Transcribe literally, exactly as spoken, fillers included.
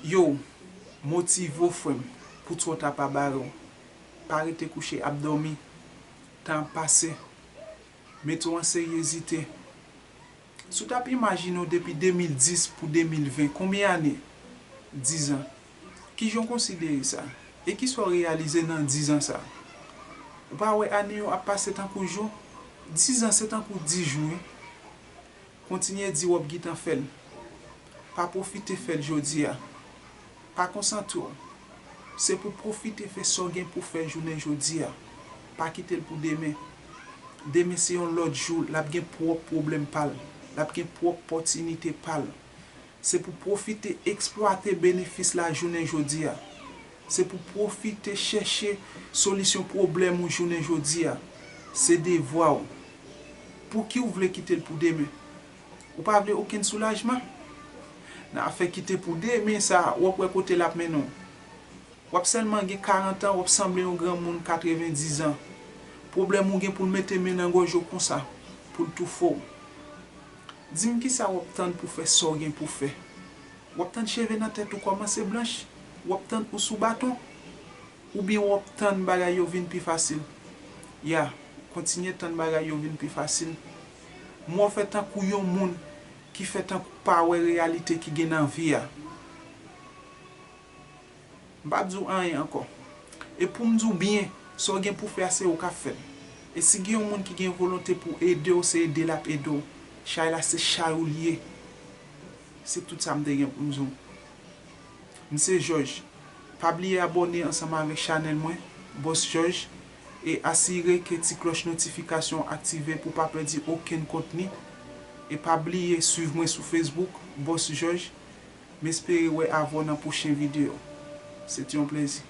Yo, motive w frè m, pou twò ta pa bare w. Pa rete kouche ap dòmi. Tan ap pase. Mete w an seryezite. Si w t ap imajine w depi de mil dis pou de mil ven, konbyen ane? Diz an. Kijan w konsidere sa? E kisa w reyalize nan diz an sa? Ou pa wè ane yo ap pase tankou jou? Diz an se tankou dis jou wi. Kontinye di w ap gentan fè l. Pa pwofite fè l jodi a. Pa konsantre w. Se pou pwofite fè sa w gen pou fè jounen jodi a. Pa kite l pou demen. Demen se yon lòt jou, l ap gen pwòp pwoblèm pa l. L ap gen pwòp pòtinite pa l. Se pou pwofite eksplwate benefis la jounen jodi a. Se pou pwofite chèche solisyon pwoblèm ou jounen jodi a. Se devwa w. Pouki w vle kite l pou demen? Ou pa vle okenn soulajman? Nan afè kite pou demen sa, w ap wè kote l ap mennen w. W ap sèlman gen karant an, w ap sanble yon granmoun katrevendiz an. Pwoblèm ou gen pou l mete men nan gòj ou konsa, pou l toufe w. Di m kisa w ap tann pou fè sa w gen pou fè? W ap tann cheve nan tèt ou kòmanse blanch? W ap tann ou sou baton? Oubyen w ap tann bagay yo vin pi fasil? Ya, kontinye tann bagay yo vin pi fasil. M wè w fè tankou yon moun ki fè tankou pa wè reyalite ki gen nan vi a. M p ap di w anyen ankò. E pou m di w byen, sa w gen pou fè a se ou k ap fè l. E si gen yon moun ki gen volonte pou ede w, se ede l ap ede w. Chay la se chay ou l ye. Se tout sa m te gen pou m di w. M se Jòj. Pa bliye abòne ansanm avèk chanèl mwen, Bòs Jòj, e asire ke ti klòch notifikasyon an aktive pou w pa pèdi okenn kontni. E pa bliye swiv mwen sou Facebook, Bòs Jòj. M espere wè avè w nan pwochen videyo. Se te yon plezi.